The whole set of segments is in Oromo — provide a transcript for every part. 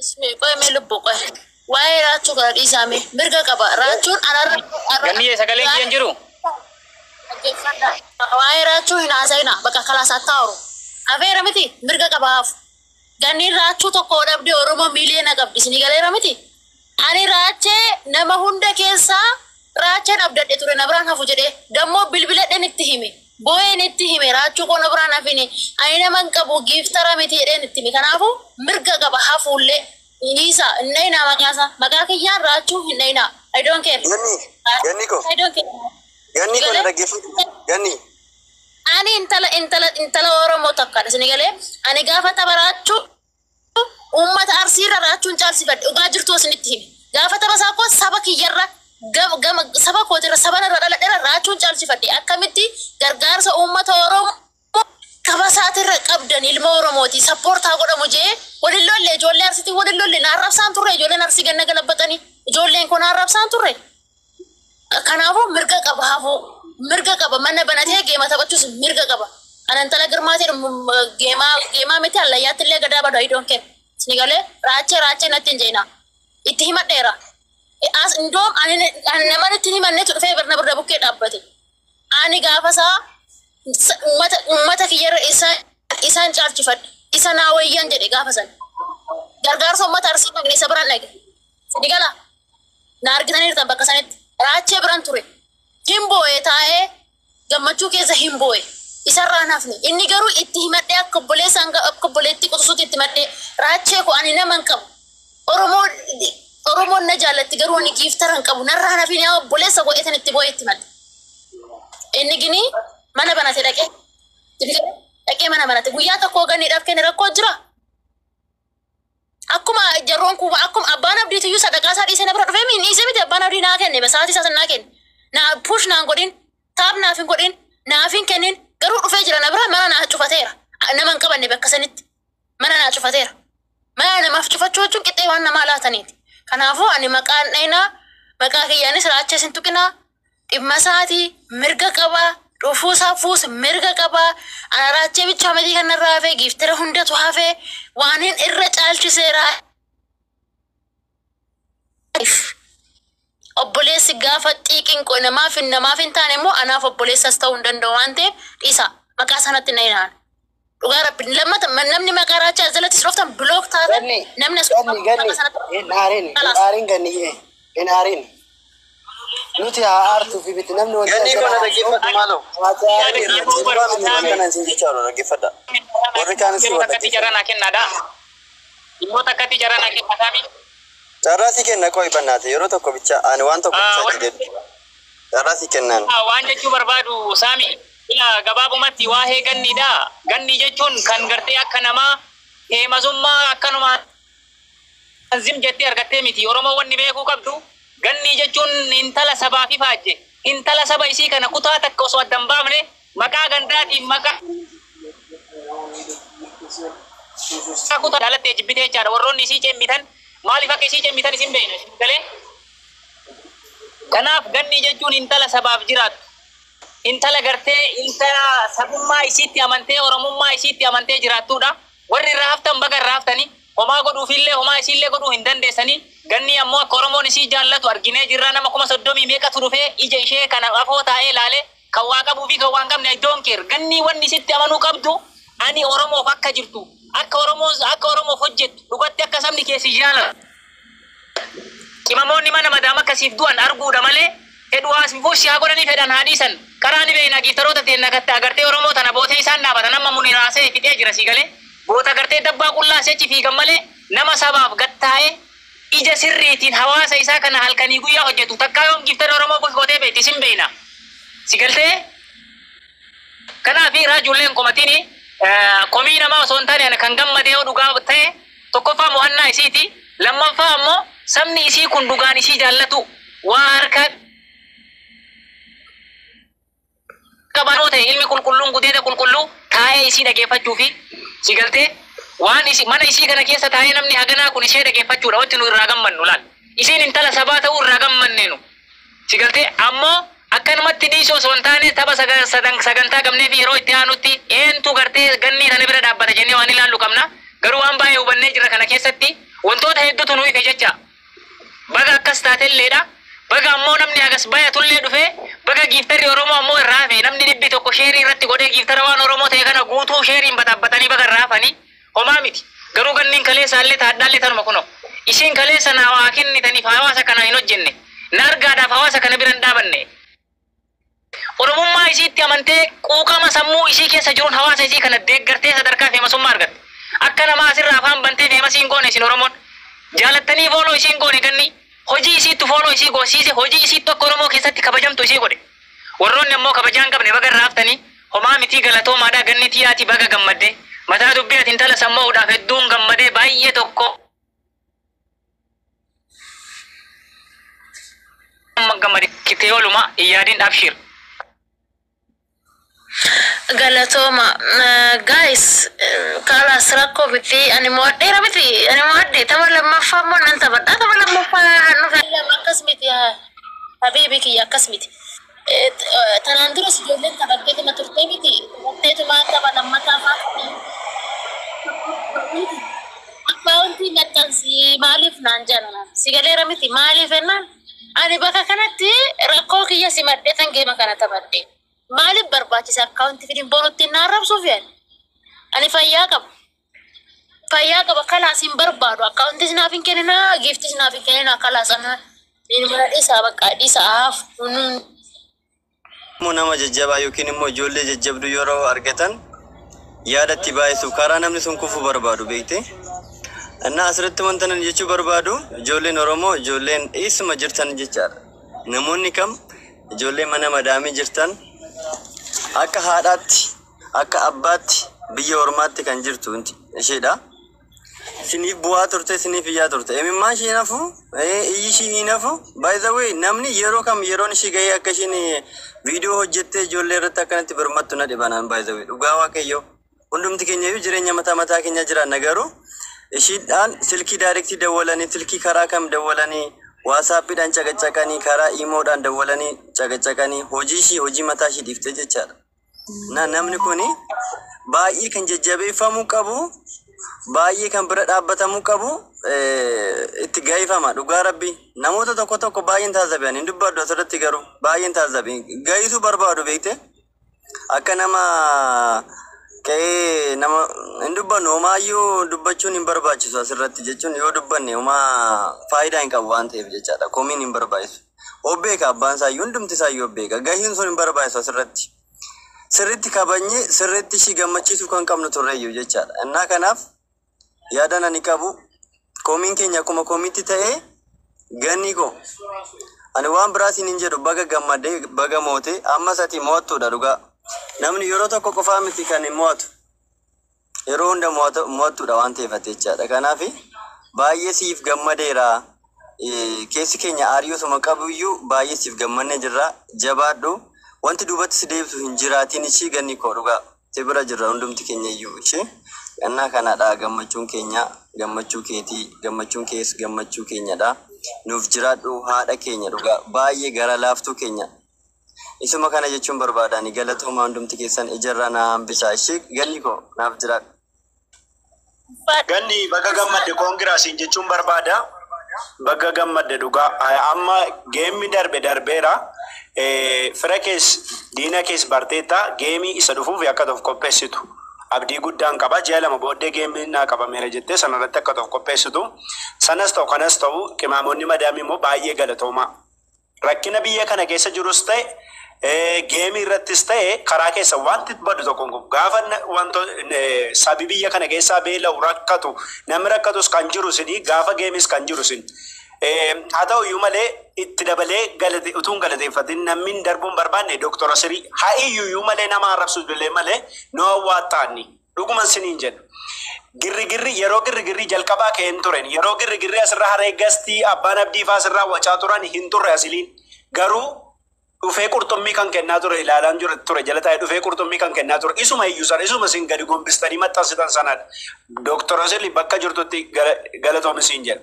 Ismi qoy mee lubbu qoy. Waa'ee raachuu kana dhiisaa mee mirga qaba. Raachuun anarra Ganniyyee sagaleen kiyya hin jiru. Dhaggeeffadha. Waa'ee raachuu hin haasa'ina. Bakka kalaasaa taa'u. Afeera miti mirga qaba hafu. Ganniin raachuu tokko dhabde Oromoo miiliyoona qabdi. Isinii galeera miti. Ani raachee nama hunda keessaa raacheen abdadhe ture na biraan hafu jedhee dammoo bilbiladheen itti hime. Boo'een itti hime raachuu koo na biraan hafini. Ani nama hin qabu giiftara miti jedheen itti hime. Kanaafuu mirga qaba hafuullee. Dhiisa hin dhayinaa maqaa isaa. Maqaa kiyyaan raachuu hin dhayinaa. I don't care. Ganni, ganni ko, I don't care. Ganni ko na Galee? dhaggeeffatu. Ganni, Ani intala Oromoo tokkodha isin galee. Ani gaafa tapha raachuu uummata Arsiirra raachuun caalsifadhe dhugaa jirtu isinitti hime. Gaafa tapha isaa koo saba kiyyarra gama saba kootirra saba narra dhaladheerra raachuun caalsifadhe akkamitti gargaarsa uummata Oromoo kaba isaatirra qabdan ilma Oromooti sappoortaa godhamu jee walin lolle ijoollee Arsiitiin walin lolle na arrabsaan turre ijoolleen Arsii ganna galabbatanii ijoolleen kun arrabsaan turre. Kanaafuu mirga qaba hafuu mirga qaba mana banatee geema taphachuus mirga qaba. Ana intala girmaa ta'e geemaa geemaa miti hallayyaatti illee gadaa badu I don't care. Isin galee raachee raachee natti hin jeenaa. Itti himadheera. As indoom ani nama itti himannetu dhufee barna birda bukkee dhaabbate. Ani gaafa isaa uummata kiyyarra isa isaan caalchifadhe. Isa naa wayyan jedhe gaafa sana. Gargaarsa uummata Arsii dhaqne isa biraan dhaqe. Isin galaa. Na argitaniirtan bakka sanitti. Raachee biran ture. Hin boo'e taa'ee gammachuu keessa hin boo'e. Isarraa hafne. Inni garuu itti himadhee akka obboleessa akka obboleetti quxisuutti itti himadhee raachee koo ani nama hin qabu. Oromoo Oromoon na jaallatti garuu ani giiftara hin qabu. Narraa hafin yaa obboleessa godheetan itti boo'e itti himadhe. Inni gini mana banate dhaqee. Dhaqee mana banate. Guyyaa tokko ganniidhaaf kenne rakkoo jira. Akkuma jarroon kuuba akkuma abbaan abdiitu iyyuu sadaqaa isaa dhiisee na bira dhufee miin dhiisee miti abbaan abdii naa kenne sa'aatii isaa sana naa kenne. Naa push naan godhin taap naaf hin godhin naaf hin kennin garuu dhufee jira na bira mana naa cufateera. Nama hin qabanne bakka sanitti mana naa cufateera. Mana namaaf cufachuu jechuun qixxee waan namaa laataniiti. Kanaafuu ani maqaan dhayinaa maqaa kiyyaanis raachee sin tuqinaa dhimma isaatii mirga qabaa dhufuu isaa fuus mirga qabaa ana raachee bichaa miti kan narraa hafee giiftira hundatu hafee waan hin irra caalchiseera. Obboleessi gaafa xiiqiin namaaf hin taane immoo anaaf obboleessas ta'uu hin danda'u waan ta'eef dhiisa maqaa sanatti na ilaala. Dhugaa rabbi lammata namni maqaa raachaa jalattis dhoftan block taatan Ganni, namni as ganni, ganni, maqaa sanatti hin aarin, hin aarin ganniyyee, hin aarin. Nuti haa aartuu fi miti namni wanti Ganni as ko na jala dhaggeeffatu maaloo. haasa'aa Yaada jiru. kiyya ba'uu barbaada. Kana isin jechaa jiru dhaggeeffadha. Warri kaanis Yeroo takkatti dhaggeeffatu. carraa naa kennaadha. Yeroo takkatti carraa naa kenna saami. Carraa si kenna qo'i bannaate yeroo tokko bicha ani waan tokko bicha jedhu. Carraa si kennaan. Waan jechuu barbaadu saami. Ila gabaabumatti waa'ee ganniidha. Ganni jechuun kan gartee akka namaa heemasummaa akkanuma zim jettee argattee miti. Oromoo wanni beekuu qabdu ganni jechuun intala sabaa fi faajje. Intala saba isii kana kutaa takka osoo adda hin baafne maqaa gandaatiin maqaa kutaa jaalattee jibbitee jechaadha. Warroonni isii cemmitan maaliif akka isii cemmitan isin beekna. Galee? Kanaaf ganni jechuun intala sabaaf jiraattu. Intala gartee intala sabummaa isiitti amantee oromummaa isiitti amantee jiraattudha. Warri irraa haftan baga irraa haftanii homaa godhuufillee homaa isiillee godhuu hin dandeessanii. Ganni ammoo akka Oromoon isii jaallatu arginee jirra nama 30,000 meeqatu dhufee ija ishee kana afoo taa'ee ilaale kan waa qabuu fi kan waa hin qabne I don't care. Ganni wanni isitti amanuu qabdu ani Oromoof akka jirtu akka Oromoon akka Oromoof hojjettu dhugatti akka sabni keessi jaalatu. Qimamoonni mana madaama akkasiif du'an arguudha malee fedhu haas haa godhanii fedhan haa dhiisan. Karaa ni beekna giiftaroota teenna gatte agartee Oromoo tana bootee isaan dhaabatan amma muni raasee fixee jira sii galee. Boota gartee dabbaa qullaa si'achi fiigan malee nama sabaaf gattaa'ee ija sirriitiin hawaasa isaa kana halkanii guyyaa hojjetu takkaa yoom giiftarri Oromoo gootee beekti sin beekna. Si galtee? Kanaaf raajuulleen komatini komii namaa osoo hin taane kan gammadee yoo dhugaa ta'e tokkoffaa mo'annaa isiiti lammaffaa ammoo sabni isii kun dhugaan isii jaallatu waa harka qabaanoo ta'e ilmi qulqulluun gudeeda qulqulluu taa'ee isii dhageeffachuu fi si galtee waan isi mana isii kana keessa taa'ee namni haganaa kun ishee dhageeffachuudha wanti nu irraa gammannu laal isiin intala sabaa ta'uu irraa gammanneenu si galtee ammoo akkanumatti dhiisoo osoo hin taane tapha sagantaa qabnee fi yeroo itti aanutti eentu gartee gannii tana bira dhaabbata jennee waan ilaallu qabna garuu waan baay'ee hubannee jira kana keessatti wantoota Hedduutu nu ife jecha. Baga akkas taatelleedha. Baga ammoo namni hagas bayatullee dhufee, baga gifterri Oromoo ammoo irraa hafe, namni 100 share irratti godhee, giftera waan Oromoo ta'e kana guutuu shareiin bataabbatanii baga irraa hafanii, homaa miti. Garuu ganniin kaleessaallee taadhaallee tanuma kunoo. Ishiin kaleessa naa waa kennitaniif hawaasa kana hin hojjenne. Na argaadhaaf hawaasa kana bira hin dhaabanne. Oromummaa isiitti amantee, quuqama sammuu isii keessa jiruun hawaasa isii kana deeggartee sadarkaa famousummaa argatte. Akka namaa asirraa afaan bantee famous hin goone isin Oromoon. Jaalattanii follow isiin goone. Ganni hojii isiittu follow isii goosiise, hojii isiittu akka Oromoo keessatti kabajamtu isii godhe. Warroonni ammoo kabajaa hin qabne baga irraa haftanii, homaa mitii, galatoomaadhaa. Ganni tiyyaati, baga gammadde. Mataa dubbii ati intala sammuudhaaf hedduun gammadee baay'ee tokko gammade kitee ooluma hin yaadin, abshir. Galatooma. Guys, kaalaas rakkoo miti, ani mo'adheera miti, ani mo'adhe. Tapha lammaffaa immoo nan taphadha. Tapha lammaffaa nuuf akkas miti, habiibi kiyya, akkas miti. Tanaan duras ijoolleen taphatteetuma turtee miti, taphatteetuma tapha lammataa fa'aa account maxxansi maaliif naan jedhan, si galeera miti? Maaliif jennaan, ani bakka kanatti rakkoo kiyya simadhee tan game kana taphadhe. Maaliif barbaachisa account fidin borutti naan rabsuuf yaani? Ani fayyaa qaba. Fayyaa qaba, kalaas hin barbaadu. Accountis naaf hin kenninaa, giftis naaf hin kenninaa, kalaas ana mana dhiisaa, bakka dhiisaaf. Immoo nama jajjabaa yookiin immoo ijoollee jajjabduu yeroo argatan yaada itti baay'isu, karaa namni sun kufuu barbaadu beekte. Innaa asirratti wanta nan jechuu barbaadu, ijoolleen Oromoo, ijoolleen eessuma jirtan jechaadha. Namoonni kam ijoollee mana madaamii jirtan, akka haadhaatti, akka abbaatti biyya ormaatti kan jirtu isheedha. Isiniif bu'aa turte, isiniif iyyaa turte. Imimmaan ishee hin hafu, iyyi ishii hin hafu. By the way, namni yeroo kam yeroon ishii gahee akka isheen viidiyoo hojjettee ijoollee irratti akkanatti birmattu na dhibanaan, by the way. Dhugaa Waaqayyoo. Hundumti keenya iyyuu jireenya mataa mataa keenya jiraanna, garuu ishiidhaan silkii direct dawwalanii, silkii karaa kam dawwalanii, WhatsAppiidhaan caqacaqanii, karaa IMOdhaan dawwalanii caqacaqanii, hojii ishii, hojii mataa ishii dhiiftee jechaadha. Na namni kuni baay'ee kan jajjabeeffamuu qabu, baay'ee kan bira dhaabbatamuu qabu, itti gahifama. Dhugaa Rabbi, namoota tokko tokko baay'een taazzabe, hin dubbadhu asirratti, garuu baay'een taazzabe, gahisuu barbaadu beekte. Akka nama qe'ee nama hin dubbannu, homaayyuu dubbachuun hin barbaachisu asirratti jechuun, yoo dubbanne homaa faayidaa hin qabu waan ta'eef jechaadha. Komiin hin barbaachisu. Obbeeka abbaan isaayyuu, hundumti isaayyuu obbeeka, gahiin sun hin barbaachisu asirratti. Sirriitti kabajnee sirriitti ishii gammachiisuu kan qabnu turreeyyuu jechaadha. Innaa kanaaf yaadan ani qabu, komiin keenya akkuma komiitti ta'ee, ganni koo, ani waan biraatiin hin jedhu, baga gammadee, baga moote. Ammas ati mo'attuudha dhugaa. Namni yeroo tokko qofaa miti kan hin mo'atu. Yeroo hunda mo'attuudha waan ta'eef ati jechaadha. Kanaaf baay'ee siif gammadeera. Keessi keenya aarii qabuyyuu baay'ee siif gammannee jirra. Jabaadhu. Wanti duubatti si deebisu hin jiraatiin ishii, ganni koo, dhugaa. Si bira jirra hundumti keenya iyyuu ishee. Qannaa kanadha, gammachuun keenya gammachuu keetii, gammachuun kees gammachuu keenyadha. Nuuf jiraadhu, haadha keenya, dhugaa baay'ee gara laaftuu keenya. Isuma kana jechuun barbaadani. Galatooma hundumti keessan, ijarraa na hambisaa ishee, ganni koo, naaf jiraadhu. Ganni, baga gammadde, congrats jechuun barbaada. Baga gammadde dhugaa. Amma gameni darbe darbeera. Fira kees diina kees barteetta, game isa dhufuuf akka ta'uuf qopheessitu. Abdii guddaan qaba. Ji'a 2 booddee gameni naa qabameera jettee sanarratti akka ta'uuf qopheessitu. Sanas ta'u kanas ta'u, qimaamonni madaamii immoo baay'ee galatoomaa. Rakkina biyya kana keessa jirus ta'e, game irrattis ta'e, karaa keessa wanti badu tokko hin qabu. Gaafa wanto sabi biyya kana keessaa beela'u, rakkatu, namni rakkatus kan jiru isinii, gaafa gameis kan jiru isin. Haa ta'u iyyuu malee, itti dabalee galate utuu hin galateeffatin namni hin darbuun barbaanne Dooktora Sirii haa iyyuu malee, nama arrabsu illee malee nu hawwaattaanni dhuguman siniin jedhu. Girrigirri yeroo girrigirri jalqabaa ka'een turen, yeroo girrigirri asirraa haree gastii abbaan abdii fa'aa asirraa wacaa turan hin turre asiliin, garuu Dhufee qurxummii kan kennaa ture ilaalaan jira ture, jala taa'ee dhufee qurxummii kan kennaa ture isuma iyyuu sana, isuma isin gadi gombistanii maxxansitan sanadha. Dooktor Asili, bakka jirtutti galatoomi siin jedha.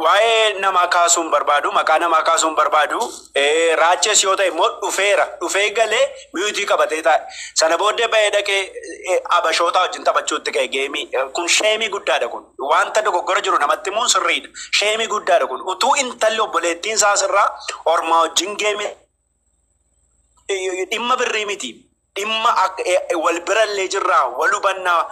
Waa'ee namaa kaasuun barbaadu, maqaa namaa kaasuun barbaadu, Raachees yoo ta'e immoo dhufeera, dhufee galee mute qabatee taa'e. Sana booddee ba'ee dhaqee abashoota wajjin taphachuutti ka'e game. Kun shame guddaadha kun. Wanta dogoggora jiru namatti himuun sirriidha. Shame guddaadha kun. Utuu intalli obboleettiin isaa sirraa ormaa wajjin game, dhimma birrii miti. Dhimma wal birallee jirraa, wal hubannaa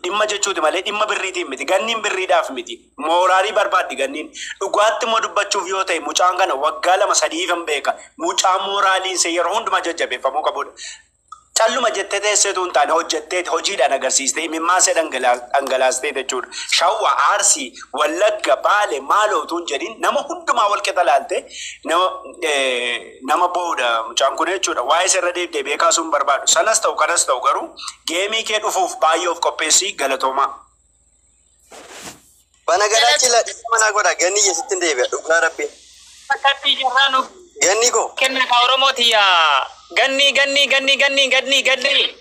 dhimma jechuuti malee dhimma birriitiin miti. Ganniin birriidhaaf miti. Mooraalii barbaaddi ganniin. Dhugaatti immoo dubbachuuf yoo ta'e, mucaan kana waggaa 2 3 hin beeka. Mucaa mooraaliin see yeroo hundumaa jajjabeeffamuu qabudha. Calluma jettee teesseetu hin taane, hojjettee hojiidhaan agarsiiste, imimmaan see dhangalaastee jechuudha. Shawwa, Arsii, Wallagga, Baale, maaloo utuu hin jedhin nama hundumaa wal qixa laalte nama booda mucaan kun jechuudha. Waa'ee sirra deebi'ee kaasuun barbaadu. Sanas ta'u kanas ta'u garuu game kee dhufuuf baay'ee of qopheessii, galatoomaa. Bana garaachi la dhiisa manaa godha, ganni sitti hin deebi'a dhugaa rabbi. Fakkatti jirraa nu Ganni koo. kenna ka Oromooti yaa. Ganni, ganni, ganni, ganni, ganni, ganni.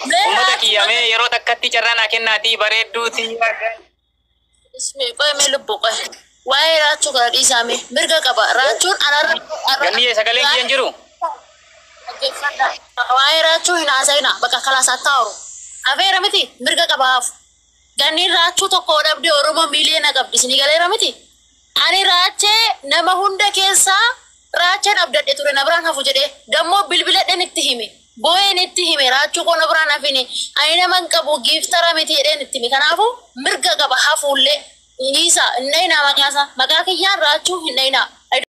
Uummata kiyya, mee yeroo takkatti carraa naa kennaatii bareedduuti. Ismi qoy, mee lubbu qoy. Waa'ee Raachuu kana dhiisaa mee, mirga qaba. Raachuun anarra. Ganni, sagaleen kiyya hin jiru. Dhaggeeffadhaa. Waa'ee Raachuu hin haasa'ina, bakka kalaasaa taa'u. Afeera miti, mirga qabaaf. Ganniin Raachuu tokko dhabdee Oromoo miiliyoona qabdi, isinii galeera miti. Ani Raachee nama hunda keessaa Raacheen abdadhe ture, na biraan hafu jedhee dammoo bilbiladheen itti hime. Boo'een itti hime, Raachuu koo na biraan hafini. Ani nama hin qabu, gifter miti jedheen itti hime. Kanaafuu mirga qaba hafuullee. Dhiisa, hin dhayinaa maqaasaa. Maqaa kiyyaan Raachuu hin dhayinaa.